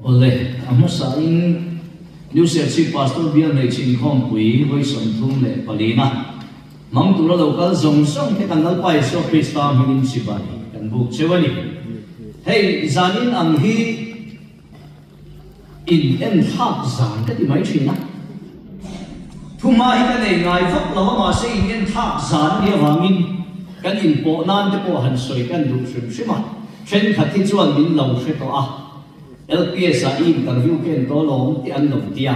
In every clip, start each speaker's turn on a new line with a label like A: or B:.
A: Awle, a hmasain New Serchhip Pastor Bial Hmeichhe Inkhawmpui vawi 34 na hmang tura lo kal zawng zawng te kan Lalpa Isua Krista hmingin chibai kan buk cheu a ni. Hei zanin ang hi In en thlak zan ka ti mai thin a. Thuma hi ka nei ngai vak lo a, mahse in en thlak zan a nih avangin kan inpawh nan te pawh han sawi kan duh hrim hrim a. Thenkhat hi chuan min lo hre tawh a, LPS ah i interview ka en tawh alawm tih an lo ti a.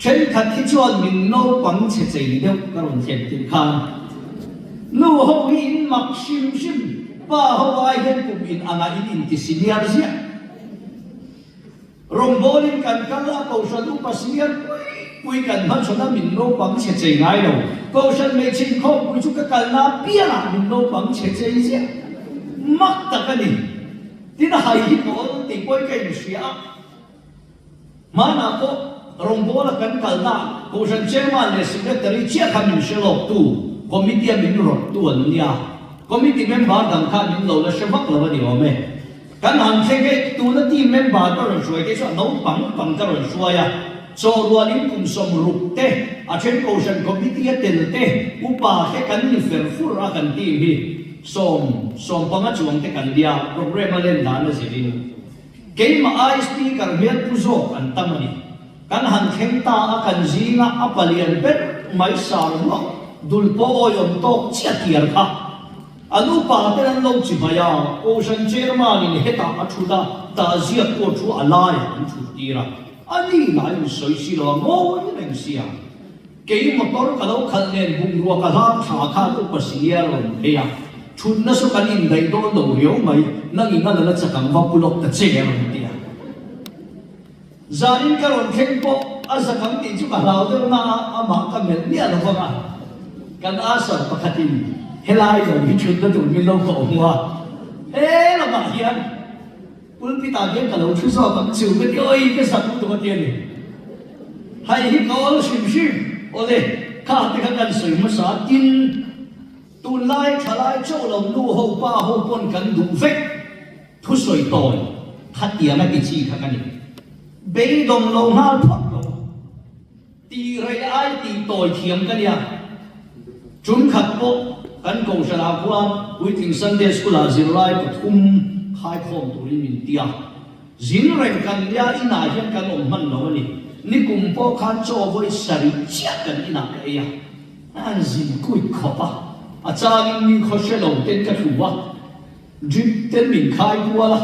A: Thenkhat hi chuan min naupang chhe chei deuh ka rawn thlen tirh khan nu ho hi in mak hrim hrim, pa ho ai hian kum in angah in inti senior ziah. Rawngbawlin kan kal a, Kohhran upa senior pui pui kan hmachhawn a, min naupang chhe chei ngai lo. Kohhran hmeichhe inkhawmpui chu ka kalna apiangah min naupang chhe chei ziah. Mak tak a ni. Tin a hai hi kawl tih pawhin ka inhria a. Hmanah pawh rawngbawla kan kalna Kohhran Chairman leh Secretary chiah kha min hre lawktu, Committee a min rawttu an nia. Committee member dang khan min lo la hre vak lo a ni awm e. Kan han thleng e, tuna team member ka rawn hruai te chu a naupang pang ka rawn hruai a, chaw rualin kum 60 te, a then Kohhran Committee a tel te, upa te kan ni fer fur a kan team hi sawm 15 chuang te kan nia, programme a len dan a zirin keimah ai speaker hmel pu zawk an tam a ni. Kan han thleng ta a, kan zinga a palian ber mai sar hluah dul pawh awiawm tawk chiah kiar kha. A nupa ten an lo chi mai a, Kohhran Chairman in hetah a thut a, tah ziak pawh thu a laiah an thut tir a, a ni lah in sawi si lo a, ngawi reng sia. Kei motor ka lo khalh nen bungrua ka hlang thla khan upa senior a rawn phei a, thutna saw kan indaih dawn lo riau mai, nang in a la la chak ang va pu lawk ta che a rawn ti a. Zanin ka rawn thleng pawh a zak ang tih chu ka hlau deuh na a, amah ka melh miah lo vang a. Kan Asar pakhatin helai lo hi thutna tur min lo kawh hmu a, he lamah hian pulpit ah hian ka lo thu zawk ang chu ka ti awi ka zak lutuk a ti a ni. Hei hi ka awl hrim hrim awle, kha te kha kan sawi hmasa tin tunlai thalai chauh lo nu ho pa ho pawn kan duh vek. Thusawi tawi khatiang a ti chi kha ka ni. Beidawng lo nghal phawt lo. Tih rei ai tih tawi thiam ka nia. Tum khat pawh kan Kohhran ah khuan Puitling Sunday School ah zirlai pathum khaikhawm turin min ti a. Zin reng kan nia inah hian kan awm hman lo a ni. Nikum pawh khan chaw vawi sarih chiah kan inah ka ei a. An zin kuit khawp a. A changin mi khaw hre lo ten ka thu a. Drip ten min khai kual a,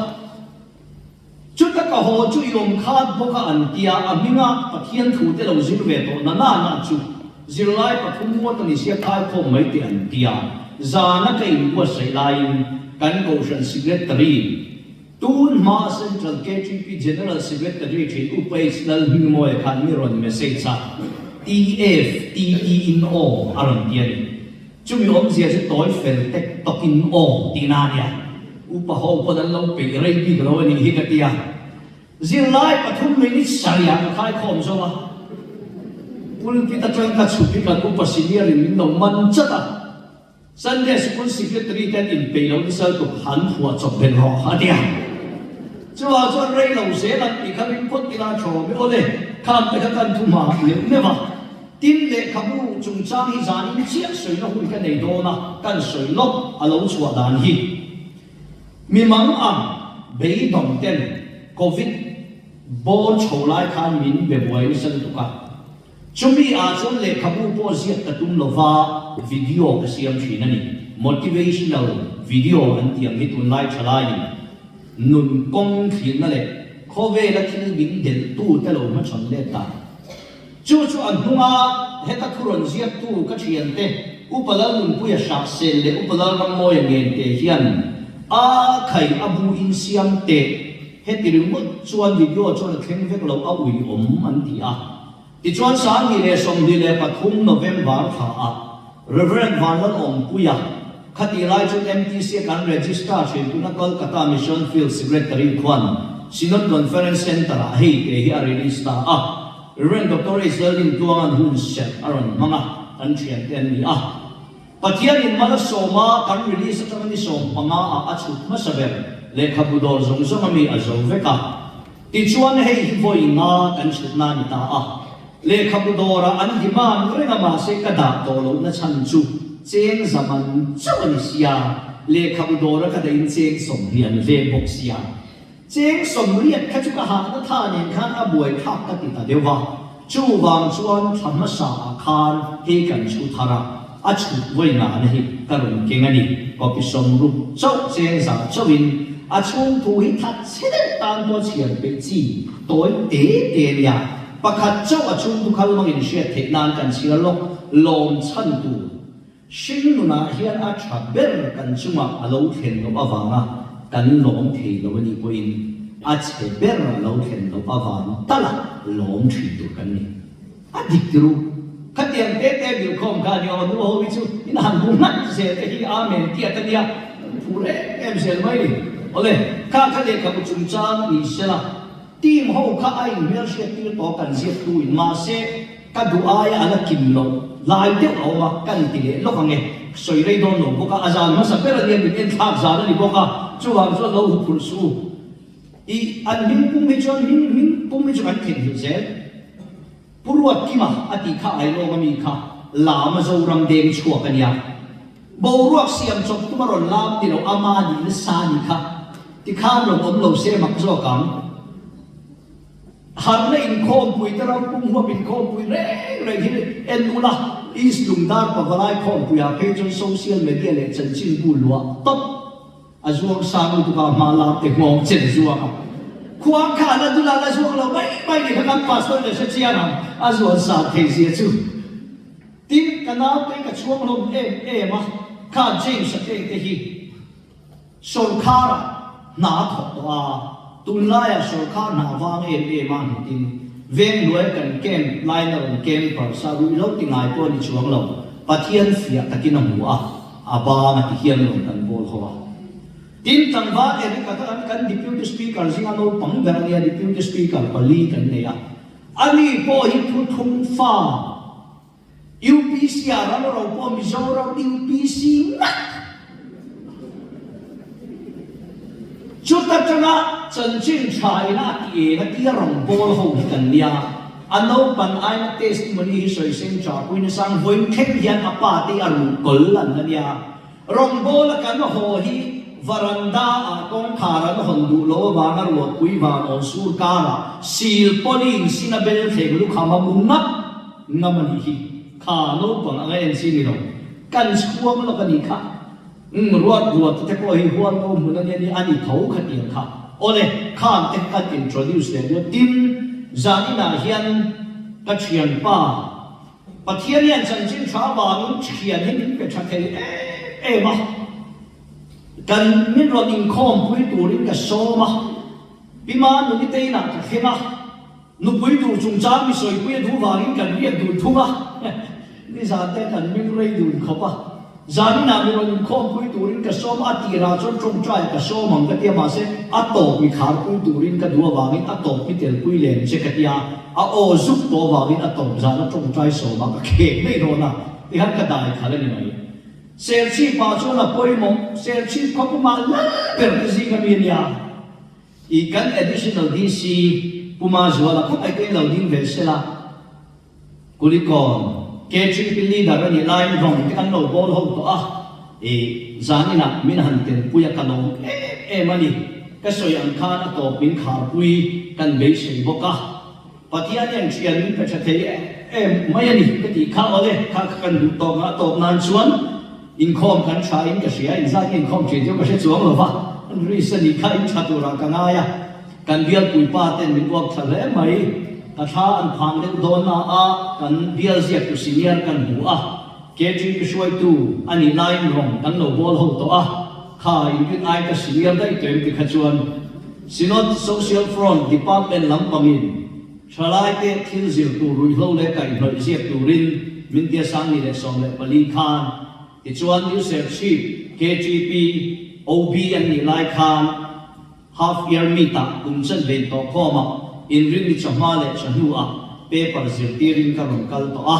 A: chuta ka haw chu i awm khat bawk a an tia, a hminga Pathian thu te lo zir ve tawh na na na chu zirlai pathum ngawt a ni sia khai khawm mai teh an tia, zana ka inbuatsaih laiin kan Kohhran Secretary, tun hma Central KTP General Secretary thin Upa H Lalhmingmawia khan mi rawn message a, TFTT in aw a rawn ti a ni. Chumi awmzia chu tawi fel tek tawkin aw tihna a nia. Upa ho pawn an lo peih rei bik lo a nih hi ka ti a. Zirlai pathum minute sarih ah ka khai khawm zawk a. Pulpit atang ka chhuk hi kan upa senior in min lo man chat a. Sunday School Secretary ten inpeih lo nisal tuk han phuah chawp belh rawh a ti a. Chuvang chuan rei lo zel an tih kha ring phawt ila thaw mi awle kham te kha kan thu hma neuh neuh a. Tin, lehkhabu chungchang hi zanin chiah sawina hun ka nei dawn a, kan sawi lawk a lo chhuah dan hi. Mi mang ang beidawng ten Covid bawr chho lai khan min be buai nasa lutuk a, chumi ah chuan lehkhabu pawh ziak ka tum lova video ka siam thin a ni. Motivational video an tih ang hi tunlai thalaiin nun kawng thlirna leh khawvela thil min delhtu te lo hmachhawn let dan. Chu chu a hnunga heta thu rawn ziaktu ka thiante Upa Lalnunpuia Hrahsel leh Upa Lalrammawia Ngente hian a khai a bu insiam teh heti ringawt chuan video chuan a thleng vek lo a ui awm an ti a. Tichuan 2023 November thla ah Rev. Vanlalawmpuia khatih lai chu MTC a kan register thin tuna Kolkata Mission Field Secretary khuan Synod Conference Centre ah hei te hi a release ta a. Rev. Doctor H. Lalrintluanga'n hun serh a rawn hmang a, kan thiante an ni a. Pathianin mal a sawm a, kan release atanga ni 15 ah a chhut hmasa ber lehkhabu dawr zawng zawng ami a zo vek a. Tichuan hei hi vawi nga kan chhutna a ni ta a. Lehkhabu dawrah an demand reng a mahse ka dah tawh lohna chhan chu cheng zaman chauh a ni sia, lehkhabu dawra ka dahin cheng 20 an vek bawk sia. Cheng 80 kha chu ka hahna tha nen khan a buai thlak ka ti ta deuh va, chuvang chuan thla hmasa ah khan hei kan chhu thar a, a chhut vawi nana hi ka rawn keng a ni, copy 60 chauh cheng za chauhin a chhung thu hi that chhe deuh tan pawh chhiar peih chi tawi te te a nia, pakhat chauh a chhung thu khal hmangin hriat theih nan kan chhiar lawk lawm chhan tur. Hring nunah hian a tha ber kan chungah a lo thlen loh avanga kan lawm thei lo a nih pawhin a chhe ber a lo thlen loh avang tala lawm thin tur kan ni. A dik ti ru. Khatiang te te bilkhawm kha a ni awm a, nu ho hi chu in han bu nghat zel te hi Amen tiat a nia, kan phur em em zel mai ni. Awle, kha kha lehkhabu chungchang ni sela, team ho kha a inhmelhriat tir tawh kan ziaktu in mahse, Ka duh aia a la kim loh lai deuh a awm a, kan ti leh lawk ang e. Sawi rei dawn lo bawk a, a zan hmasa ber a nia, min en thlak zan a ni bawk a, chuvang chuan lo huphurh suh u. I an hming pum hi chuan hming hming pum hi chu kan theihnghilh zel. Pu Ruatkima a tih kha Ailawng ami kha Lama Zoram deng chhuak a nia. Boruak siam chawp tum a rawn lam ni lo, ama nih nasa a nih kha. Tikhan rawn awm lo se mak zawk ang. Harhna inkhawmpui te ram pum huap inkhawmpui reng reng hi en ula, East Lungdar Pavalai khawmpuiah phei chuan social media leh chanchinbu luah tawp a zuang sang lutuk a, hma lam te nghawng chen zuang a. Khuang kha a la dul a, la zuang lo mai mai ni kha kan pastor leh hre chiang ang a zuan san thei zia chu. Tin, ka naute ka chhuang hlawm em em a, kha James-a teng te hi. Sawrkharah hna a thawk tawh a, tunlaiah sawrkhar hna vang em em a hnutin veng hnuai kan camp laina rawn camper sa ruih lo ti ngai pawh a ni chuang lo, Pathian fiah takin a hmu a, a bang a ti hian rawn kan bawl ho a. Tin, tlangval Eric-a kha kan kan Deputy Speaker zinga naupang ber a nia, Deputy Speaker pali kan nei a, ani pawh hi thuthlung fa, UPC ah ram ro pawh Mizoram UPC ngat. Chuta tanga chanchin tha ina a ti eng a tia rawngbawl ho hi kan nia. A naupan aina testimony hi sawi seng tha puina sang vawiin thleng hian a pa te hi a ruh kawl an la nia. Rawngbawl a kan haw hi varanda ah kawngkhar an hawn duh lo avanga ruahpui van awn sur karah silpawlin sin a bel thleng lukham a mu ngap ngam a nih hi. Kha naupang anga en chi ni lo. Kan chhuang lawk a nih kha. Umm ruat ruat te pawh hi hual ngo hmun a nia ni a ni tho khatiang kha. Awle, khan te kan introduce leh duat. Tin, zaninah hian ka thianpa Pathian hian chanchin tha avangin thian hi min pe tha thei em em a, kan min rawn inkhawmpui turin ka sawm a, Pi Manuni te inah ka thleng a, nupui tur chungchang mi sawipui a duh vangin kan riak dun thung a, nizan te kan ming rei dun khawp a. Zan inah mi rawn inkhawmpui turin ka sawm a, tirah chuan tawngtai ka sawm ang ka tia mahse a tawp mi kharpui turin ka duh avangin a tawp mi telpui lem che ka tia, a aw zuk tawh avangin a tawp zana tawngtai sawmah ka khek daih dawn a, tihian ka dai khalh a ni mai. Serchhip ah chuan a pawimawh, Serchhip khaw pumah lal ber te zing ami a nia. I kan Additional DC Puma Zuala khawp ai pawhin lo ding ve sela. Kulikawn, KGP leader a nih laiin rawng te kan lo bawl ho tawh a, i zan inah min han telpui a ka lawm em em a ni. Ka sawi ang khan a tawp min kharpui kan beisei bawk a, Pathian hian thian min pe tha thei em em mai a ni ka tih kha awle, kha kha kan duh tawk nga a tawp nan chuan inkhawm kan tha in ka hria, inzat nge inkhawm thin chu ka hre chuang lo va, risk a nih kha in tha turah ka ngai a. Kan bialpui pa ten min uak tha hle mai. Ka thla an phang deuh dawn na a, kan bial ziaktu senior kan hmu a, KTP hruaitu a nih laiin rawng kan lo bawl ho tawh a, kha inrin ai ka senior daih tawh em ti kha chuan Synod Social Front Department lampangin thalaite thil zir tur ruihhlo leh kaihhnawih ziak turin min tia 2014 khan tichuan New Serchhip KTP OB an nih lai khan Half year meet ah kum chen vein tawh khawm ah inrinni chawhma leh chawhnu ah paper zirtir in ka rawn kal tawh a.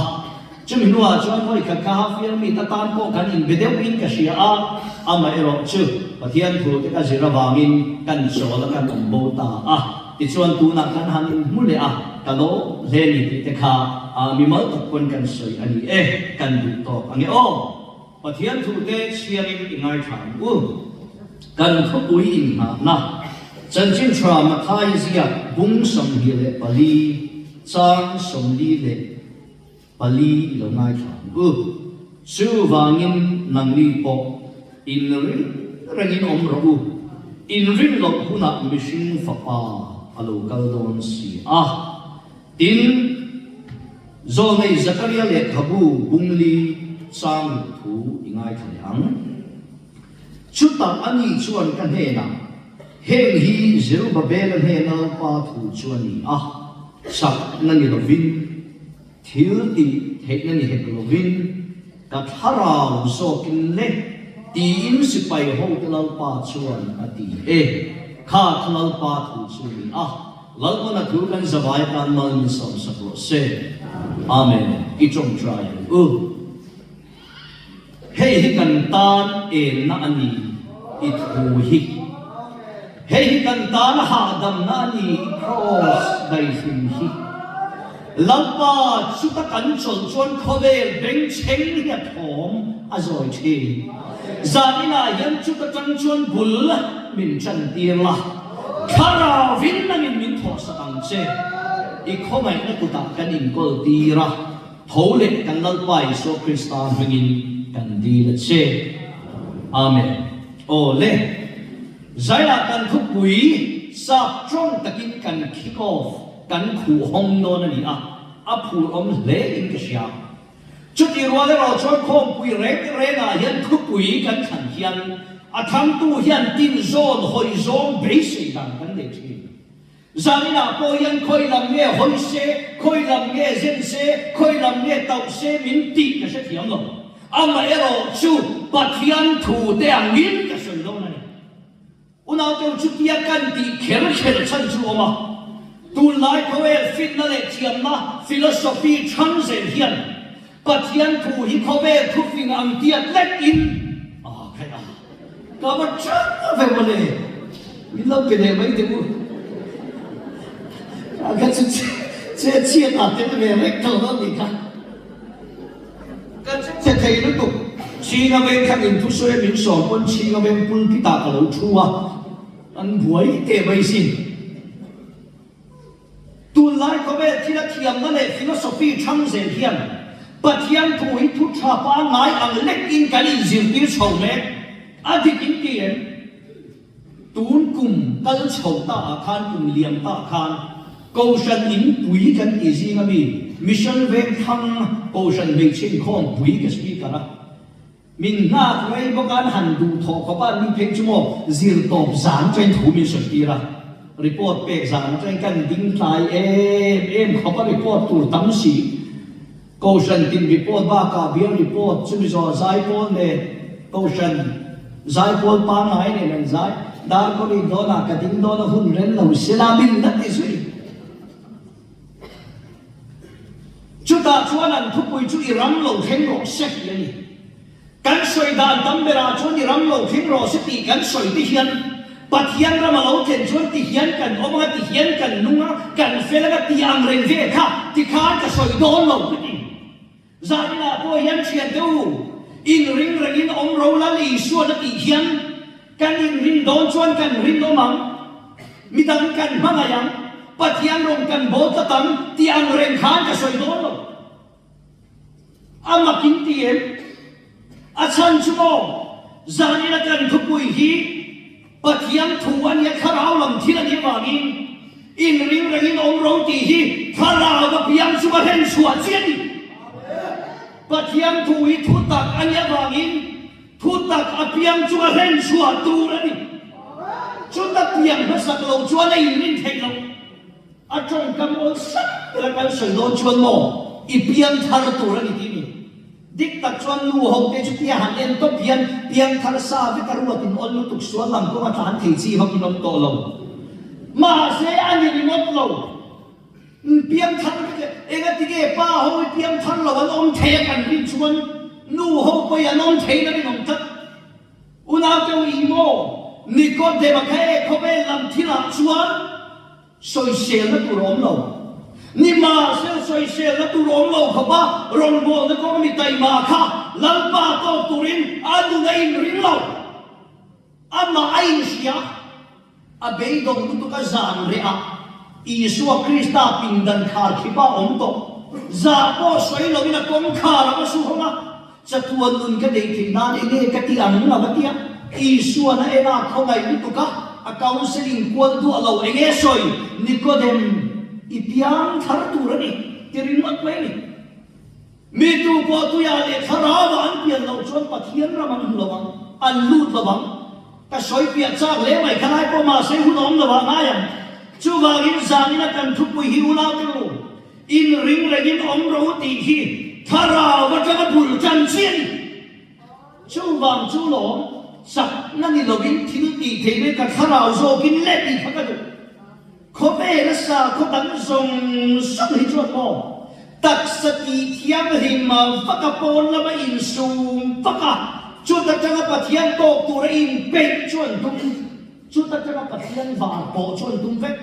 A: Chumi hnu ah chuan vawi khat kha half year meet atan pawh kan inbe deuh in ka hria a, amaherawh chu Pathian thu te ka zir avangin kan chawl a kan awm bo ta a. Tichuan tunah kan han inhmu leh a, ka lawm hle ni tih te kha mimal tak pawn kan sawi a ni e, kan duh tawk ange aw. Pathian thute chhiarin i ngaithla ang u. Kan thupui inngahna Chanchin Tha Matthai ziak bung 24 chang 44 i lo ngaithla ang u. Chuvangin nangni pawh inring rengin awm rawh u, inrin loh hunah mihring fapa a lo kal dawn si a. Tin, Zawnei Zakaria lehkhabu bungli chang ruk thu i ngaithla leh ang. Chutah ani chuan ka hnenah, Heng hi Zerubabela hnena Lalpa thu chu a ni a, chakna ni lovin, thil tih theihna ni hek lovin, ka thlarau zawkin le, tiin sipai hote Lalpa chuan a ti e. Kha kha Lalpa thu chu a ni a. Lalpana thu kan zavai atan mal min sawmsak rawh se. Amen. I tawngtai ang u. Hei hi kan tan enna a ni i thu hi. Hei hi kan tan hahdamna a ni i kraws daihlim hi. Lalpa chuta kan chawlh chuan khawvel bengchheng hi a thawm a zawi thin. Zaninah hian chuta tang chuan bul min tantir la. Thlarauvin nangin min thawhsak ang che. I khawngaihna kutah kan inkawl tir a, tho leh kan Lalpa Isua Krista hmingin kan dil a che. Amen. Aw le, Zaiah kan thupui sap tawng takin kan kick off, kan khuh hawng dawn a ni a, a phur awm hle in ka hria. Chutih rual erawh chuan khawmpui reng rengah hian thupui kan thlan hian a thangtu hian tin zawn hawi zawng beisei dan kan nei thin. Zaninah pawh hian khawi lam nge hawi se, khawi lam nge zen se, khawi lam nge tauh se min tih ka hrethiam lo. Amaherawh chu Pathian thu te angin ka sawi dawn a ni. Unauteu chutia kan tih kher kher chhan chu awm a, tunlai khawvel finna leh thiamna philosophy chhang zel hian Pathian thu hi khawvel thufing ang tiat lek in a khaih a, ka va chang ve mawle, min lo pe leh mai teh u, a kha chu che chhiat ah tel ve rek tho dawn nih kha. Ka che chhe thei lutuk. Chhinga veng khan in thusawi a min sawm pawn Chhinga veng pulpit ah ka lo thu a, an buai teh mai sin. Tunlai khawvel thila thiamna leh philosophy thang zel hian Pathian thu hi thu tha pangngai ang lek in kan inzirtir chho mek. A dik in ti em? Tun kum kal chho ta ah khan kum liam ta khan Kohhran in pui kan tih zing a mi Mission Vengthlang Kohhran hmeichhe inkhawm pui ka speaker a min nghak rei bawk a an han duh thawh khawp a an ni phei chu maw zir tawp zan atangin thu min sawi tir a report pek zan atangin kan ding tlai em em khawp a report tur tam si. Kohhran tin report bakah bial report chumi zawh zaipawl nen Kohhran zaipawl pangngai nen an zai. Darkawri dawnah ka ding dawn a hun rem lo sela min la ti zui. Chutah chuan an thupui chu i ram lo thleng rawh se tih a ni. Kan sawi dan tam berah chuan i ram lo thleng rawh se tih kan sawi te hian Pathian ram a lo thlen chuan ti hian kan awm anga ti hian kan nung a, kan fel anga ti ang reng ve kha ti khan ka sawi dawn lo ka ti. Zaninah pawh hian thiante u, inring rengin awm ro Lal Isuan a tih hian kan inrin dawn chuan kan rinawm ang, midang kan hmangaih ang, Pathian rawng kan bawl tlat ang ti ang reng khan ka sawi dawn lo. A mak in ti em? A chhan chu maw, zanin a kan thupui hi Pathian thu a nia thlarau lam thil a nih avangin inring rengin awm ro tih hi thlarau a piang chu a hlen chhuah chi a ni. Pathian thu hi thu tak a nih avangin thu tak a piang chu a hlen chhuah tur a ni. Chuta piang hmasak lo chuan a inrin theih loh. A tawngkam awlsam ber a kan sawi dawn chuan maw i piangthar tur a ni tih ni. Dik tak chuan nu ho te chu tia han en tawp hian piangthar sa vek a ruat in awl lutuk sual lam kawng a tlan thei chi vak in awm tawh lo. Mahse a ni ringawt lo. Piangthar vek e, engatinge pa ho hi piangthar lo an awm thei a kan rin chuan nu ho pawh hi an awm thei na rinawm tlat. Unaute u ih maw Nikodema kha e khawvel lam thilah chuan. Sawiselna tur a awm lo. Nimahsela sawiselna tur a awm lo khawpa rawngbawlna kawng mi taima kha Lalpa tawk turin a nun a inring lo. Amah a inhria. A beidawng lutuk a zan reh a, Isua Krista pindan khar khipa awm tawh. Zah pawh sawi loin a kawngkhar a va su hawng a, Chatuan nun ka neih theih nan enge ka ti ang a va ti a. Isuan a en a, khawngaih lutuk a, a counselling kual duah lo enge sawi, Nikodem, i piang thar tur a ni, ti ringawt mai a ni. Mi tu pawh tuiah leh thlarauah an pian loh chuan Pathian ram an hmu lo ang, an lut lo ang. Ka sawi piah chak hle mai, khalai pawh mahse hun a awm lo ah ngai ang. Chuvangin zanina kan thupui hi ulau te u, inring rengin awm rawh u tih hi thlarau atanga bul tan chi a ni. Chuvang chu lawm, chakna ni lovin thil tih theih mai ka thlarau zawkin le tih kha ka duh. Khawvela sakhaw dang zawng zawng hi chuan maw taksa tih thianghlim vaka pawn lama insum vak a, chuta tanga Pathian tawk tura inpeih chu an tum, chuta tanga Pathian var pawh chu an tum vek.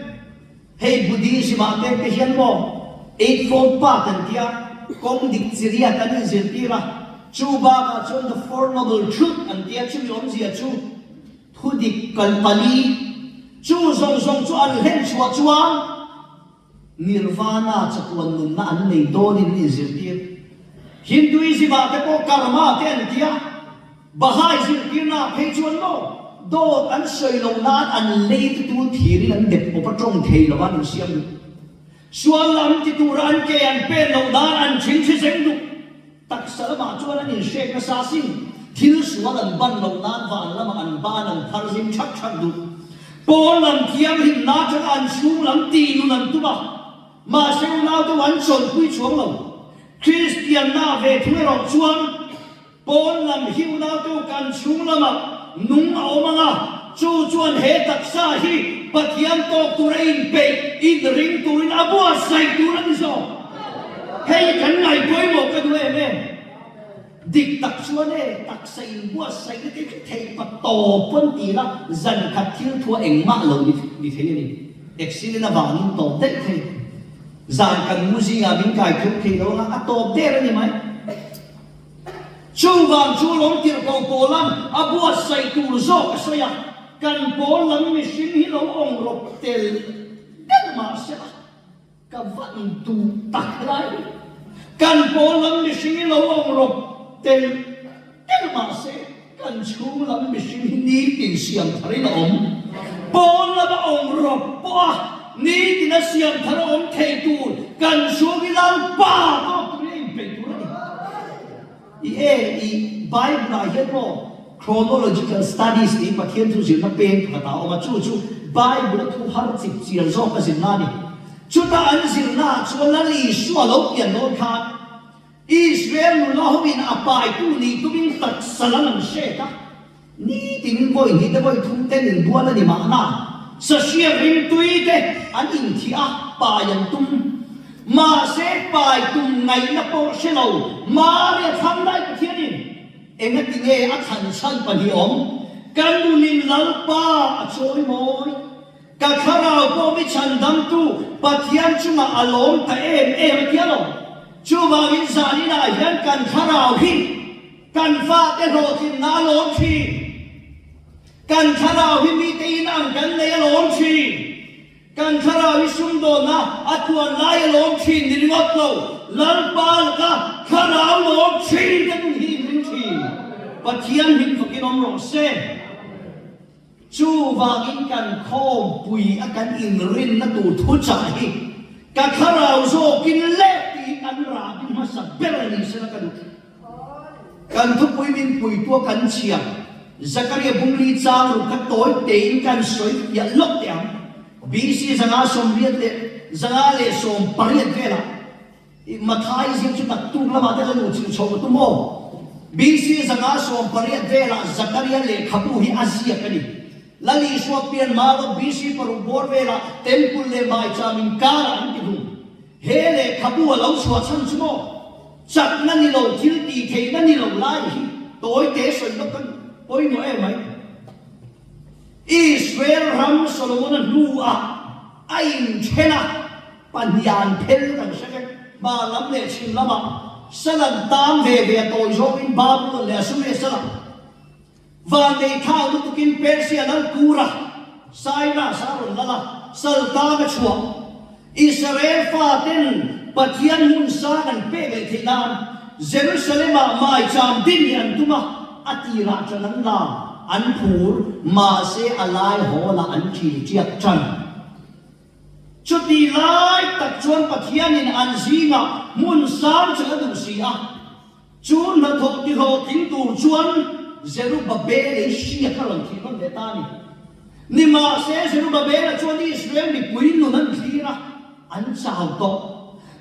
A: Hei Buddhism ah te te hian maw Eightfold Path an tia, kawng dik chi riat an inzirtir a, chu bakah chuan The Four Noble Truth an tia, chumi awmzia chu Thudik kal pali, chu zawng zawng chu an hlen chhuah chuan Nirvana chatuan nunna an nei dawnin an inzirtir. Hinduism ah te pawh Karma te an tia, Bahai zirtirna ah phei chuan maw dawt an sawi loh nan an lei te tul thirin an dep awp a tawng thei lo an insiam duh. Sual lam ti tura an ke an pen loh nan an thin thi zeng duh. Taksa lamah chuan an inhrek nasa asin, thil sual an ban loh nan van lamah an ban an phar zim thak thak duh. Pawn lam thianghlimna atanga an chhung lam tih nun an tum a, mahse unau deuh an chawlhpui chuang lo. Kristianna ve thung erawh chuan Pawn lam hi unautu kan chhung lamah nung a awm ang a, chu chuan he taksa hi Pathian tawk tura inpeih, inring turin a buatsaih tur a ni zawk. Hei kan ngaih pawimawh ka duh em em. Dik tak chuan e, taksa inbuatsaihna te chu theih pa tawp pawn ti ila zan khat thil thua engmah lo ni thei a ni. Accident avangin tawp daih thei. Zan kan mu zingah min kai thuk thei lo ang a, a tawp der a ni mai. Chuvang chu lawmtirhko pawlan a buatsaih tur zawk a sawi a, kan pawl lam mihring hi lo awng rawp tel tel mah sela ka van duh tak helai hi. Kan pawl lam mihring hi lo awng rawp tel tel mah se kan chhung lam mihring hi nitin siam tharin a awm. Pawl lama awng rawp pawh a nitin a siam thar a awm thei tur kan chhung hi Lalpa tawk turin a inpeih tur a ni. I e, i Bible ah hian maw Chronological Studies tih Pathian thu zirna peng pakhat ah a awm a, chu chu Bible a thu har chip chiar zawk a zirna a ni. Chuta an zirna ah chuan Lal Isua lo pian dawn khan Israel nula hoin a paitu nih tumin taksa lam an hrek a. Nitin vawi hnih te vawi thum ten inbual a ni mahna, sahriak ringtui te an inthih a, pai an tum. Mahse, pai tum ngaihna pawh hre lo, Maria thlang lai Pathianin engati nge a thlan chhan pahnih awm? Ka nunin Lalpa a chawi mawi, ka thlarau pawh mi chhandamtu Pathian chungah a lawm ta em em a tia lo. Chuvangin zaninah hian kan thlarau hi Kan fate hlawhtlinna a lawm thin. Kan thlarau hi mite in ang kan nei a lawm thin. Kan thlarau hi sumdawnna a tluan lai a lawm thin ni ringawt lo, Lalpa laka thlarau lawm thin te nun hi in ring thin. Pathian hlim fakin awm rawh se. Chuvangin kan khawmpui a kan inrinna tur thuchah hi ka thlarau zawkin leh tiin an rahbi hmasa ber a ni sela ka duh. Kan thupui min puitua kan chhiar Zakaria Bungli chang ruk kha tawi tein kan sawi fiah lawk teh ang. BC 580 leh 518 velah i Mathai zir chu taktuk lamah te la luh chilh chhoh ka tum aw. BC 518 velah Zakaria lehkhabu hi a ziak a ni. Lal Isua pian hma lawk BC paruk bawr velah Temple leh Maicham inkarah an ti hlum. He lehkhabu a lo chhuah chhan chu maw? Chakna ni lo, thil tih theihna ni lo lai hi tawi te sawi lawk a ni. Pawimawh em mai. Israel ram Solomon-a hnuah. A inthen a, pahnian phel kan hre vek. Hmar lam leh chhim lamah sal an tang ve ve a tawi zawngin Babulon leh Assuria salah Vannei thau lutukin Persia lal Kura, Cyrus, a rawn lal a, sal tang a chhuah. Israel faten Pathian hmun sang an pek leh theih nan Jerusalem-ah maicham din leh an tum a, a tirah ṭan an la, an phur, mahse a lai hawlah an ṭil ṭiak ṭan. Chuti lai tak chuan Pathianin an zingah hmun sang chu a duh si a. Chu hnathawh tihlawhtling tur chuan Zerubabel-i hriat a rawn thih nawn leh ta a ni. Nimahse, Zerubabel-a chuan Israel mipui nun an thlir a, an chau tawh.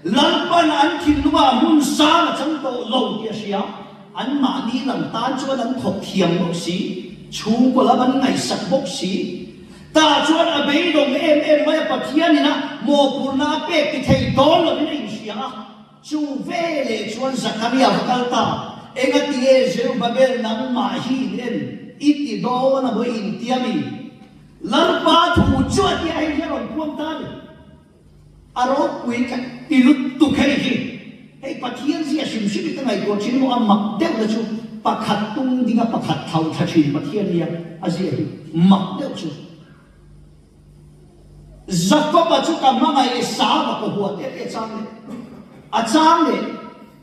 A: Lalpan an thinlungah hmun sang a chang tawh lo tih a hria. Anmahni lam tan chuan an thawk thiam bawk si, chhungkaw lam an ngaihsak bawk si. Tah chuan a beidawng em em mai a, Pathianin a mawhphurhna a pek ti thei dawn lovin a inhria a. Chu veleh chuan Zakaria va kal ta, Engatinge Zerubabel nangmah hi in en i ti dawn a maw in tia mi? Lalpa thu chu a tia hei hi a rawn puang ta a ni. A ropui ka ti lutuk hei hi. Hei Pathian zia hrim hrim hi ka ngaihtuah thin maw a mak deuh na chu pakhat tung dinga pakhat tho thla thin Pathian nia a zia hi mak deuh chu. Jakob-a chu ka hmangaih Esau-a ka hua teh teh chang leh a chang leh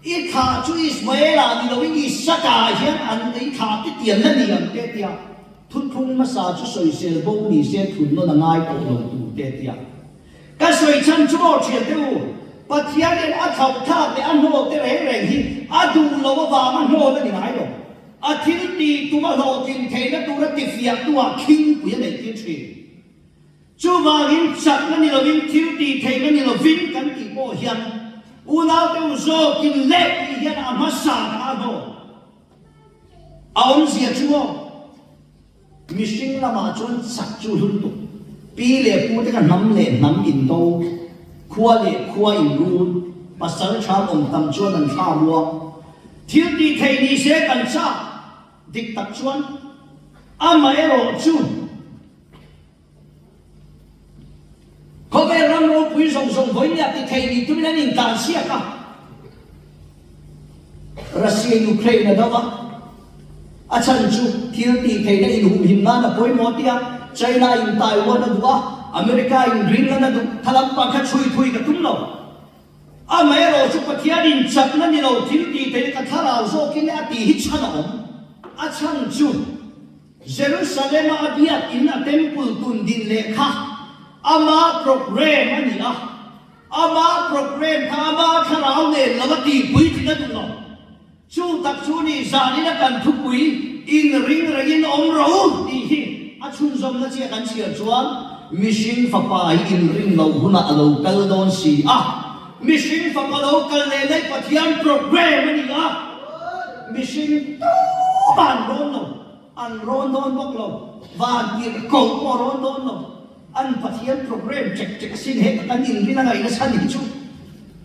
A: i thlah chu Ismael-ah ni loin Isaka-ah hian an i thlah te tian la ni ang teh tia thuthlung hmasa chu sawisel bo ni se thun nawn a ngai tawh lo tur teh tia ka sawi chhan chu maw thian te u Pathianin a thlauhthlak leh a hnawl te reng reng hi a duh lo avanga hnawl a ni ngai lo. A thil tih tum a hlawhtlin theihna tura tifiahtuah khingpui a neih tir thin. Chuvangin chakna ni lovin thil tih theihna ni lovin kan tih pawh hian unaute u zawkin leh tih hian a hmasa kha a hlawh. A awmzia chu aw. Mihring lamah chuan chak chu hlu lutuk. Pi leh pu te kha hnam leh hnam indo, khua leh khua inrun, pasal tha awm tam chuan an thla ruang. Thil tih theih ni se kan chak dik tak chuan amaherawh chu. Khawvel ram ropui zawng zawng vawinia ti thei ni tumin an intan siak a. Russia in Ukraine a do a, a chhan chu thil tih theihna inhumhim nan a pawimawh tia China in Taiwan a duh a, America in Greenland a duh, kha lampang kha chhui thui ka tum lo. Amaherawh chu Pathian in chakna ni lo thil tih theihna ka thlarau zawkin a tih hi chhan a awm. A chhan chu. Jerusalem-a a biakinn a temple tun din leh kha ama program a ni a, ama program kha ama thlarau nen lo a tihpui thin a duh lo. Chu tak chu ni zanin a kan thupui inring rengin awm ro tih hi a chhunzawmna chiah kan chhiar chuan mihring fapa hi inring loh hunah a lo kal dawn si a, mihring fapa lo kal leh leh Pathian program a ni a, mihring tumah an rawn lo. An rawn dawn bawk lo, van tirh ko pawh a rawn dawn lo. An Pathian program ṭek ṭek asin heta kan inrin a ngaihna chhan hi chu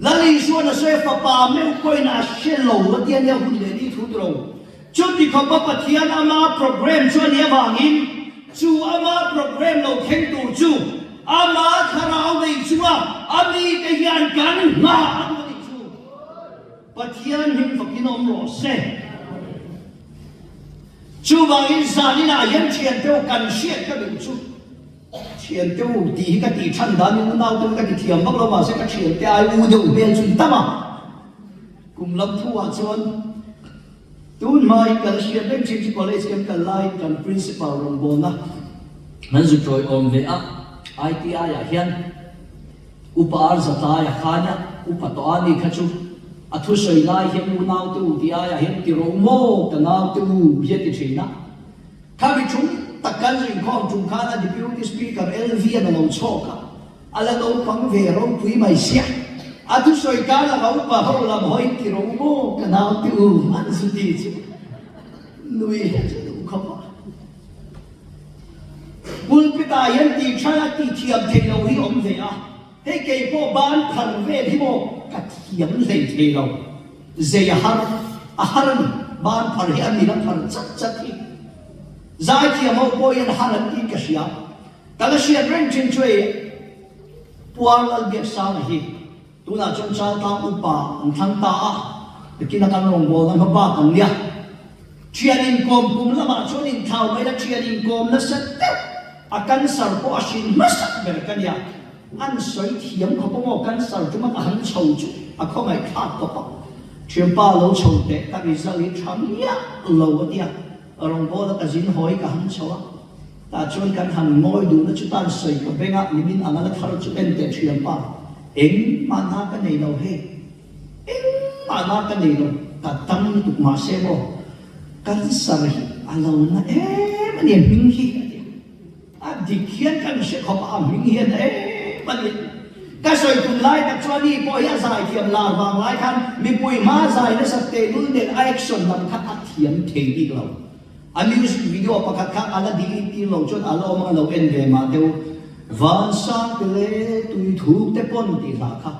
A: Lal Isuan a sawi a, fapa meuh pawhin a hre lo a tia nia hun leh ni thu ti lo. Chuti khawpa Pathian ama program chu a nih avangin chu ama program lo thleng tur chu ama thlarau nei chunga a mite hian kan nghah a duh a nih chu. Pathian hlim fakin awm rawh se. Chuvangin zaninah hian thiante u kan hriat ka duh chu thiante u tih hi ka tih than danin unaute u ka ti thiam vak lo mahse ka thiante ai u deuh hmel chu tam a. Kum lam thu ah chuan tun hmai kal hriat reng thin chu college kan kal laiin kan principal rawngbawlna an zu tawiawm ve a ITI ah hian Upa Arzatlai a khan a, upa tawh a ni kha chu a thusawi lai hian u naute u tih aiah hian ti rawh u maw ka naute u hi a ti thin a. Khami ṭhum tak kan rinkhawm ṭum khan a Deputy Speaker LV an a lo chhawk a, a la naupang ve ropui mai sia. A thusawi khan a lo upa ho lam hawiin ti rawh u maw ka naute u an zu ti chu nui hi chu duh khawp a. Pulpit-ah hian tih than a tih thiam theih loh hi awm ve a, hei kei pawh ban phar vel hi maw ka thiam hlei thei lo, zei a har a har a ni, ban phar hi a min a phar chat chat hi zaithiam ho pawh hian har an tiin ka hria, ka la hriat reng thin chu hei. Puar Lalbiaksanga hi tunah chuan Chaltlang upa an thlang ta a, nakina kan rawngbawlna hmabak an nia. Thian inkawm kum lamah chuan inthlau mai la thian inkawm nasa deuh a cancer pawh a hrin hmasak ber ka nia. An sawi thiam khawp a maw cancer tuma ka han chho chu a khawngaih thlak tawp a. Thianpa lo chho teh ka result hi tha miah lo a tia. Rawngbawla ka zin hawi ka han chho a, tah chuan kan han ngawi duhna chu tan sawi ka beng a, nimin anga la thar chu en teh thianpa, engmah na ka nei lo hei, engmah na ka nei lo, ka dam lutuk mahse maw cancer hi a lo na em a ni a hming hi a ti a. A dik hian kan hre khawp a, a hming hian em a ni. Ka sawi tum lai tak chuan ni pawh hi a zai thiam lar vang lai khan mipui hma zai nasat tehlul nen a action lam kha a thiam thei bik lo. A music video pakhat kha a la delete tir lo chuan a la awm ang a lo en ve mah deuh. Vansang te leh tui thuk te pawn tih hla kha.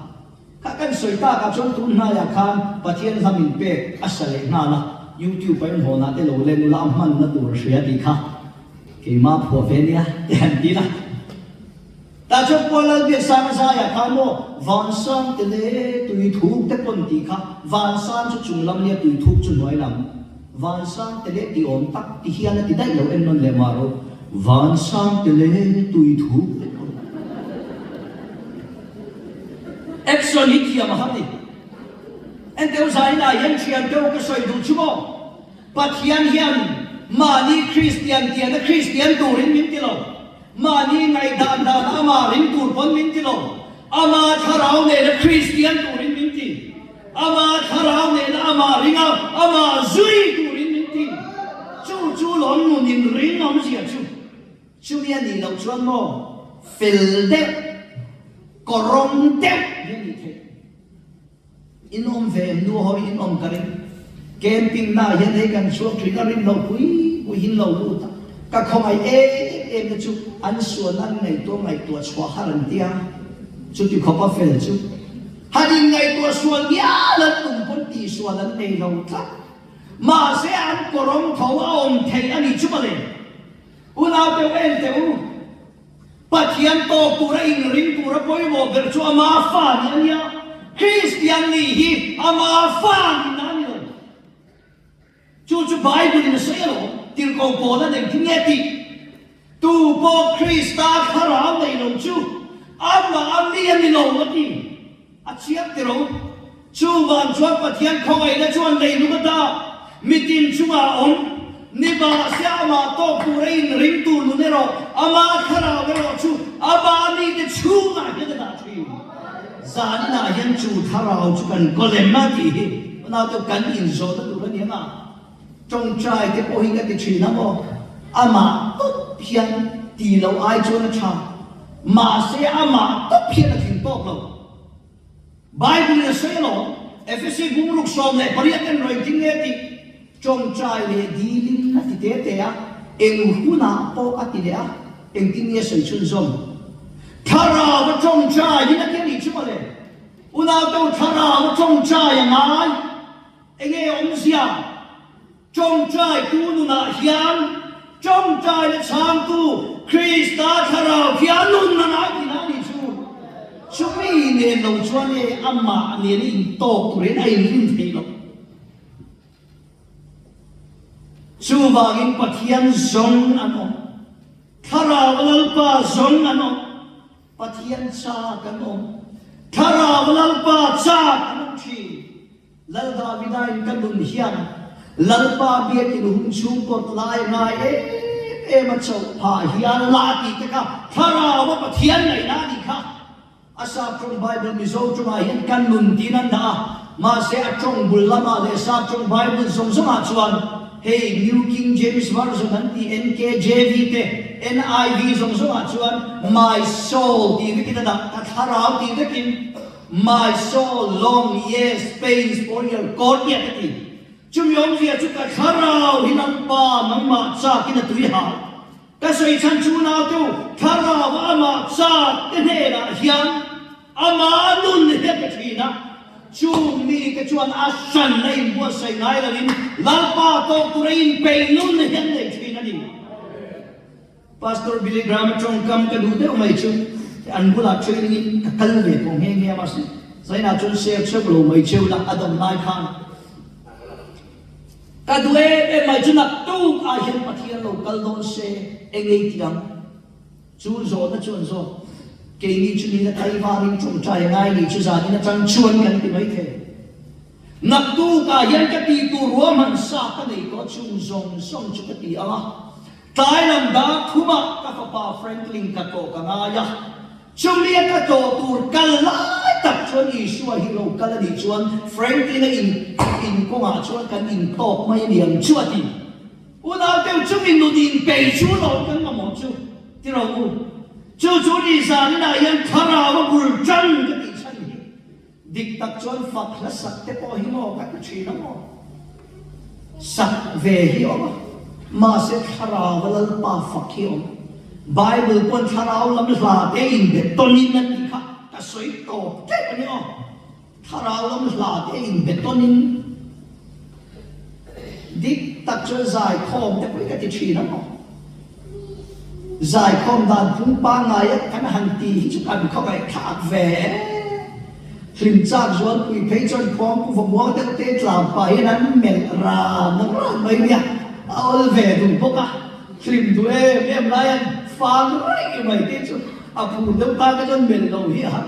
A: Kha kan sawi takah chuan tun hnaiah khan Pathian hla min pek a sa leh nghal a, YouTube a inhawnah te lo len ula a hmanna tur a hria tih kha keimah phuah ve nia te han ti la. Tah chuan Pual Lalbiaksanga zaiah khan maw Vansang te leh tui thuk te pawn tih kha Vansang chu chung lam nia tui thuk chu hnuai lam Vansang te leh ti awm tak ti hian a ti daih lo en nawn leh mah rawh Vansang te leh tui thuk te pawn. Action hi thiam a har ni. Enteu zainah hian thian deuh ka sawi duh chu maw? Pathian hian mahni Kristian tiana Kristian turin min ti lo. Mahni ngaihdan dana amah ring tur pawn min ti lo. Ama thlarau nena Kristian turin min ti. Ama thlarau nena amah ringa amah zui turin min ti. Chu chu lawm nun inring awmzia chu. Chumi a nih loh chuan maw fel deuh, kawrawng deuh hi a nih theih. In awm ve em nu hawi in awm ka ring. Camping na hian hei kan chhuak thin a rin lo pui pui hin lo lut a. Ka khawngaih em em na chu an suan an ngaihtuah ngaihtuah chhuah har an tia. Chuti khawp a fel chu. Han in ngaihtuah sual ngial an tum pawn tihsual an nei lo tlat. Mahse an kawrawng tho a awm theih a nih chu mawle. Unau deuh en teh u, Pathian tawk tura inring tura pawimawh ber chu ama fa nih a nia. Kristian nih hi ama fa nihna a ni lo. Chu chu Bible in a sawi alawm, tirhkoh Paula nen khi nge tih? Tu pawh Krista thlarau nei lo chu amah a mi a ni lo a ti. A chiang ti ro. Chuvang chuan Pathian khawngaihna chuan leilung ata mitin chungah a awm. Nimahse amah tawk tur a inring tur nun erawh, amah thlarau erawh chu amah mite chhungah hian a dah thin. Zaninah hian chu thlarau chu kan kawlem a tih hi naute kan inzawhna tur a ni ang a. Tawngtai te pawh hi ka ti thin a maw? Amah tawp hian ti loh ai chuan a tha. Mahse amah tawp hian a tling tawk lo. Bible in a sawi alawm, Efesi bungruk 18 en rawn ding nge tih tawngtai leh dilin a ti te te a, eng hunah pawh a ti leh a, engtin nge sawi chhunzawm? Thlarau a tawngtaiin a ti a nih chu mawle. Unau thlarau a tawngtai a ngai. Enge awmzia? Tawngtaitu nunah hian tawngtaina chhangtu Krista thlarau hian nun a ngai tihna a nih chu. Chumi nen lo chuan e amah nen a intawk turin a inrin theih loh. Chuvangin Pathian zawng an awm, Thlarau Lalpa zawng an awm, Pathian chak an awm, Thlarau Lalpa chak an awm thin. Lal Davida in ka nun hian Lalpa biakin hung chhung kawt lai ngai em em a chauh phah hian la tih te kha Thlarau a Pathian ngaihna a nih kha. A sap tawng Bible Mizo tawngah hian ka nun tiin an dah a, mahse a tawng bul lamah leh sap tawng Bible zawng zawngah chuan hei New King James Version an tih NKJV te NIV zawng zawngah chuan my soul tih vekin a dah, ka thlarau tih vekin. My soul long yes pains for your God tia ka ti. Chumi awmzia chu ka thlarau hi Lalpa nangmah chakin a tui hal. Ka sawi chhan chu naute u, thlarau amah chak te hnenah hian ama nun hi a pe thin a. Chung mite chuan a hran a inbuatsaih ngai loin Lalpa tawk tura inpeih nun hi an nei thin a ni. Pastor Billy Graham-a tawngkam ka duh deuh mai chu. Te an bulah training in ka kal ve tawh nghe nghe a mahse zainah chuan share cheuh lo mai cheu la a dam lai khan ka duh em em mai chu naktuk ah hian Pathian lo kal dawn se eng ei tih ang chu zawhna chu an zawt keini chu nila tlaivarin tawngtai a ngai ni chu zanin atang chuan kan ti mai thei. Naktukah hian ka tih tur ruahman sa ka nei tawh chung zawng zawng chu ka ti ang a, tlai lam dar thumah ka fapa Franklin ka tlawh ka ngai a, chumi a ka tlawh tur kal lai tak chuan Isua hi lo kal a nih chuan Franklin-a in in kawngah chuan kan intawk mai a ni ang chu a ti. Unau deuh chumi nun inpei chu lawm kan mamawh chu ti ro u. Chu chu ni zaninah hian thlarau a bul tan ka tih chhan hi. Dik tak chuan fak hla sak te pawh hi maw ka ti thin a maw? Sak ve hi awm a, mahse thlarau a Lalpa fak hi awm. Bible pawn thlarau lam hla te inbe tawnin a tih kha ka sawi tawp tep a ni aw. Thlarau lam hla te inbe tawnin Dik tak chuan zaikhawm te pawh hi ka ti thin a maw? Zaikhawm dan phung pangngai a kan han ti hi chu kan khawngaih thlak ve e. Hlim chak zualpui phei chuan khuangpu va muang deuh te tlang pah hian an melh ran ran mai nia, a awl ve duh bawk a, hlim duh em em lai an fang raih mai te chu a phur deuh tan te chuan melh lo hi a han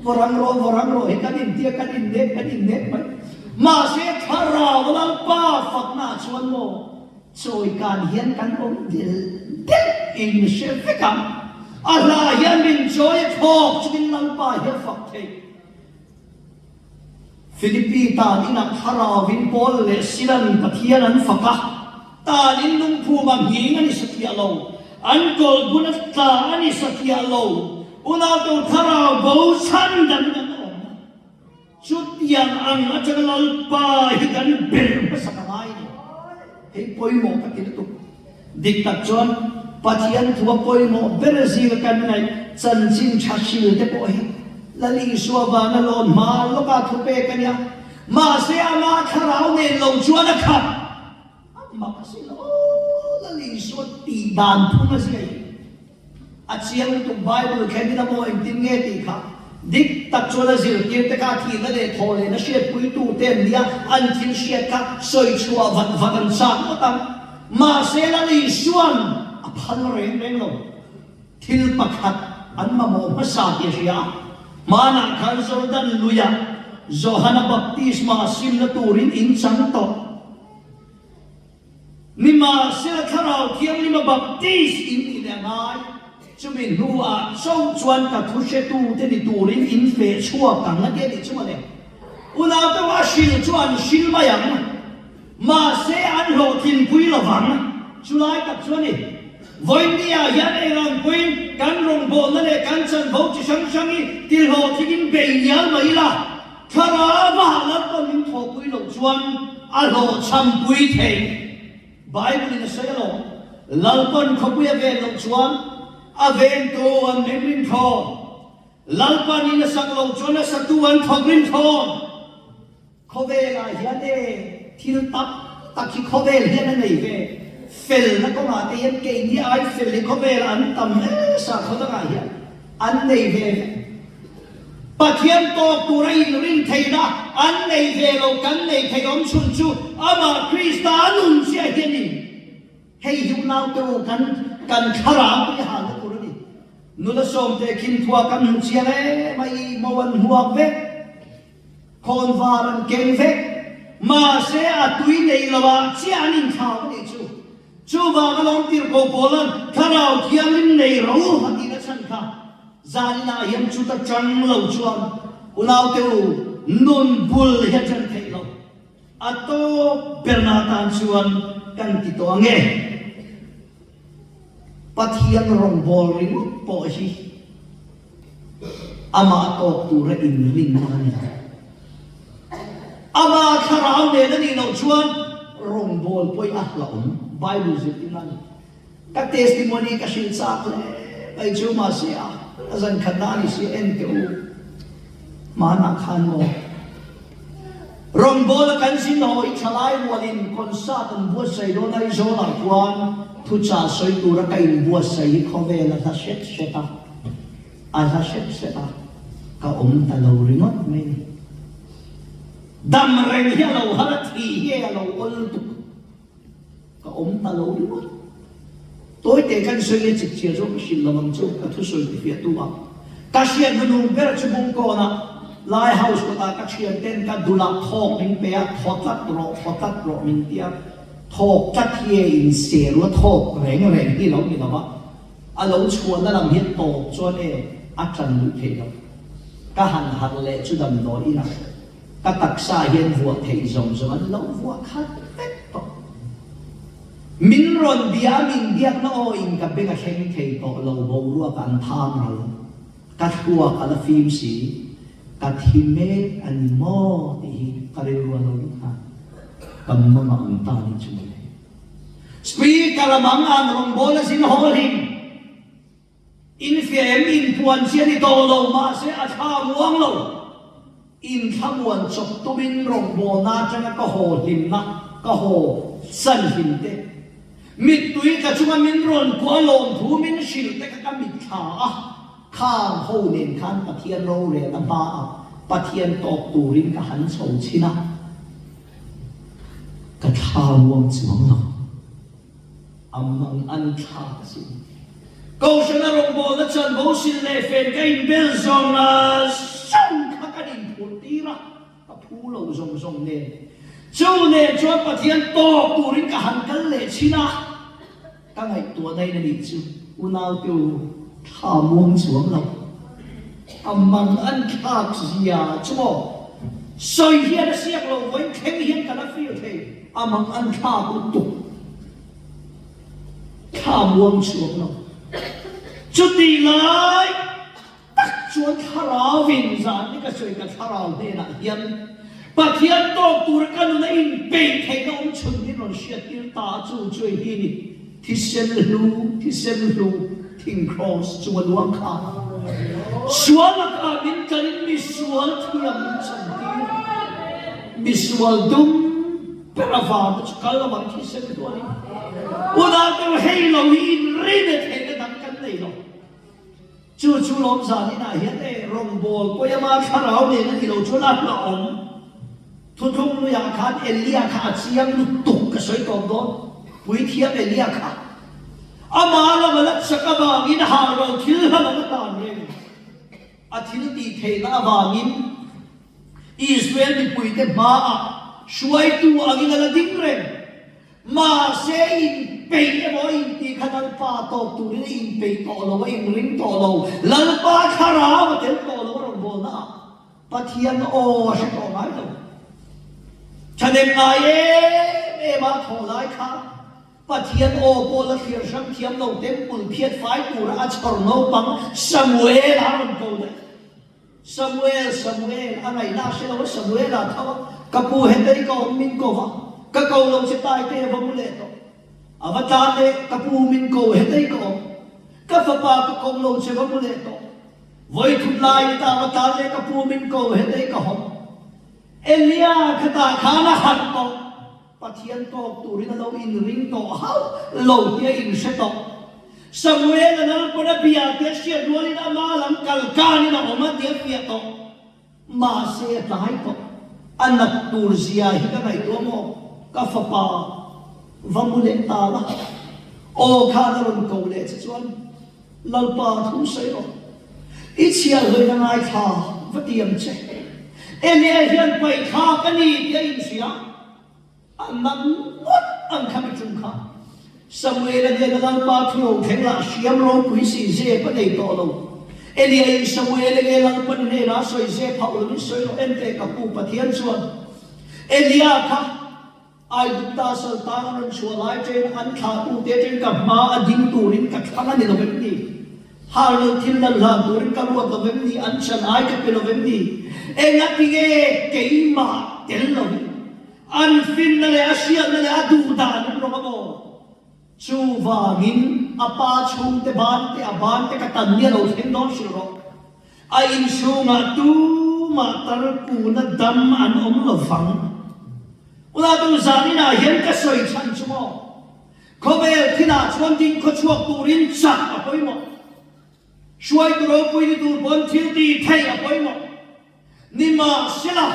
A: Vawrang rawh, vawrang rawh hi kan intia, kan innek, kan innek mai. Mahse Thlarau Lalpa fakna ah chuan maw chawikan hian kan awm del del in hre vek ang. A hla hian min chawi a thawk chungin Lalpa hi a fak theih. Philippi tan inah Thlarauvin Paul leh Silan Pathian an fak a, tan in lungphum a nghing a ni satliah lo, an kawlhbun a tla a ni satliah lo, unauto Thlarau bo chhan danin an awm. Chutiang ang atanga Lalpa hi kan ber hmasak a ngai ni. Hei pawimawh ka ti lutuk. Dik tak chuan Pathian thu a pawimawh ber zinga kan ngaih chanchin tha hril te pawh hi Lal Isua vana lawn hma lawka thu pek a nia. Mahse amah thlarau nen lo chuan a khat a mak a sin aw Lal Isua tih dan phung a zia hi. A chiang lutuk Bible khen in a maw engtin nge tih kha dik tak chuan a zirtir te kha thihna leh thawh lehna hriatpuitu te an nia, an thil hriat kha sawi chhuah vat vat an chak ngawt ang. Mahse Lal Isuan a phal reng reng lo. Thil pakhat an mamawh hmasa tih a hria a, hmanah khan Jordan luiah Johana baptisma simna turin in chang tawh. Nimahsela Thlarau Thianghlima baptis in nih leh a ngai. Chumi hnuah chauh chuan ka thu hretute ni turin in feh chhuak ang a ti a nih chu mawle. Unau deuh a hril chu an hril mai ang. Mahse an hlawhtlinpui lo vang. Chulai tak chu a ni. Vawinia hian eng ang pawhin kan rawngbawlna leh kan chanvo chi hrang hrang hi tihlawhtling in bei ngial mai ila. Thlarau a Lalpa min thawhpui loh chuan a hlawhchhampui thei. Bible in a sawi alawm, Lalpan khawpui a ven loh chuan a ventu an meng rin thawn, Lalpan in a sak loh chuan a satu an thawk rin thawn. Khawvelah hian e thil tam tak hi khawvel hian a nei ve. Felna kawngah te hian keini ai fel hi khawvelah an tam hle sakhaw dangah hian. An nei ve vek. Pathian tawk tura inrin theihna an nei ve lo, kan nei thei awm chhun chu Amah Krista a nun chiah hi a ni. Hei hi unaute u kan kan thlarau tui halna tur a ni. Nula sawmte khin thua kan hmu chiang em a, i mo an hmuak vek, khawnvar an keng vek, mahse a tui nei lo ah chiah an inthlau a nih chu. Chuvang a lawm tirhkoh Paula'n Thlarau Thianghlim nei ro a tihna chhan kha zaninah hian chuta chang lo chuan unaute u nun bul hi a ṭan theih lo. A tawp berna atan chuan kan ti tawh ang e. Pathian rawngbâwl ringawt pawh hi Amah tawk tura inrinna a ni lo. Amah thlarau nen a nih loh chuan rawngbâwl pawhin a hlauhawm. Bible zirtirna a ni. Ka testimony ka hrilh chak hle mai chu mahse a a zan khatna a ni si en teh u. Hmanah khan maw rawngbâwl a kan zin haw hi thalai rualin concert an buatsaih dawn Aizawlah khuan thuchah sawi tura ka inbuatsaih hi khawvel a hla hret hret a. A hla hrep hrep a, ka awm ta lo ringawt mai ni. Dam reng hi a lo har a, thih hi a lo awl lutuk. Ka awm ta lo ringawt. Tawite kan sawi nge chipchhiar zawk ka hrilh lo ang chu ka thusawi ti fiah tu a. Ka hriat hnunung ber chu Bungkawna Lai House kawtah ka thian ten ka dulah thawk min pe a, thaw tlat rawh, thaw tlat rawh min ti a. Thawk tlat hi e inser u a, thawk reng reng hi lo ni lo va. A lo chhuahna lam hi tawp chuan e a tan luh theih lo. Ka han harh leh chu damdawi inah ka taksa hian vuah theih zawng zawng an lo vuah khat vek tawh. Min rawn bia a min biakna aw in ka beng a thleng thei tawh lo boruak an thang ral. Ka thluak a la fim si. Ka thi mek a ni maw tih hi ka rilru a lo lut nghal. Ka mama ang ta ni chu mawle. Speaker a mang an rawngbâwl a zin haw hlim. Infiah em inpuan chi a ni tawh lo, mahse a thla muang lo. Inthlamuan chawp tumin rawngbâwlna atanga ka haw hlimna, ka haw san hlim te, mittui ka chunga min rawn kuah lawmthu min hrilh te kha ka mitthla a, khang ho nen khan Pathian rorelna hmaah Pathian tawk turin ka han chho chhin a. Ka thla muang chuang lo. A mang an thlak a si. Kohhrana rawngbawlna chanvo sil leh fen ka inbel zawng zawng kha kan inphurh tir a, ka phu lo zawng zawng nen. Chu nen chuan Pathian tawk turin ka han kal leh chhin a. Ka ngaihtuahna in a nih chu unaute u thla muang chuang lo. A mang an thlak zia chu maw sawi hian a siak lo vawiin thleng hian ka la feel thei a mang an thlak lutuk thla muang chuang lo. Chutih lai. Tak chuan thlarau in zan ni ka sawi ka thlarau hnenah hian Pathian tawk tura ka nun a inpeih theihna awm chhun hi rawn hriattir ta a chu chu hi ni thisen hlu thisen hlu thing kraws chunga luang kha sual lakah min tlanin misual thiam min chantir misual dum ber avanga chu kal lovang thisen hlu a ni unau hei lo hi inrine theihna dang kan nei lo. Chu chu lawm zan inah hian e rawngbâwl pawima thlarau nen a ni lo chuan a hlauhawm. Thuthlung luiah khan Elia kha a chiang lutuk ka sawi tawp dawn. Puithiam Elia kha amah lama la chak avangin hah ro thil hla lo a tan reng. A thil tih theihna avangin Israel mipuite hmaah hruaitu angin a la ding reng. Mahse inpeih emaw a intih kha Lalpa tawk turin a inpeih tawh lo, a inring tawh lo. Lalpa thlarau a tel tawh lo a rawn bawlna ah Pathian aw a hre tawh ngai lo. Thahnem ngai em em a thawh lai kha Pathian aw pawh la thlir hrang thiam lo temple phiat fai tura a chhawr naupang Samuel a rawn ko daih. Samuel, Samuel, a ngaihna a hre lo a, Samuel a tho a, ka pu hetei ka awm min ko va, ka ko lo che taite a va mu leh tawh. A va tlan leh, ka pu min ko hetei ka awm, ka fapa ka ko lo che va mu leh tawh. Vawi thum lai ni ta a va tlan leh, ka pu min ko hetei ka hawm. Elia khatah khan a harh tawh. Pathian tawk turin a lo inring tawh hauh lo tih a inhre tawh. Samuel a Lalpawn a bia tih a hriat rualin ama lam kal kanin a awm a tih a fiah tawh. Mahse a tlai tawh. A nat tur zia hi ka ngaihtuah maw? Ka fapa va mu leh ta la. Aw khan a rawn ko leh che chuan Lalpa thu sawi rawh. I chhiahhlawin a ngaithla va ti ang che. Elia hian paihthla ka ni tih a inhria. A nang ngawt ang kha mi chung kha. Samuel-a hnena Lalpa thu lo thleng lah hriam ropui si zep a nei tawh lo. Elia-in Samuel-a nge Lalpa ni hnenah a sawi zep hauh lovin sawi rawh en teh ka pu Pathian chuan Elia kha Aigupta saltan a rawn chhuah lai ṭen an thlahtute ṭen ka hma a ding turin ka thlang a ni lo vem ni? Har lo thil dan hlan turin ka ruat lo vem ni? An chan ai ka pe lo vem ni? Engati nge keimah tel lovin an finna leh a hriatna leh a duh dan an rawng a maw? Chuvangin a pa chhungte ban te a ban te ka tan ni a lo thleng dawn hrilh rawh. A inchhungah tumah tarkuna dam an awm lo vang. Ulatu zaninah hian ka sawi chhan chu maw? Khawvel thilah chuan ding khawchhuak turin chak a pawimawh. Hruaitu ropui ni tur pawn thil ti theih a pawimawh. Nimahsela,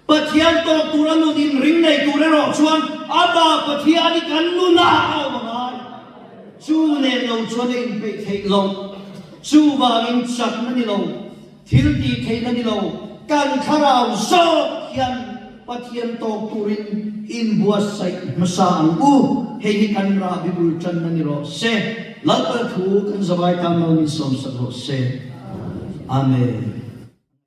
A: Pathian tawk tura nun inring nei tur erawh chuan Amah Pathian hi kan nunah a awm a ngai. Chu nen lo chuan a inpeih theih loh. Chuvangin chakna ni lo, thil tih theihna ni lo, kan thlarau zawk hian Pathian tawk turin inbuatsaih hmasa ang u. Hei hi kan rahbi bul tanna ni rawh se. Lalpa thu kan zavai tan lo min sawmsak rawh se. Amen.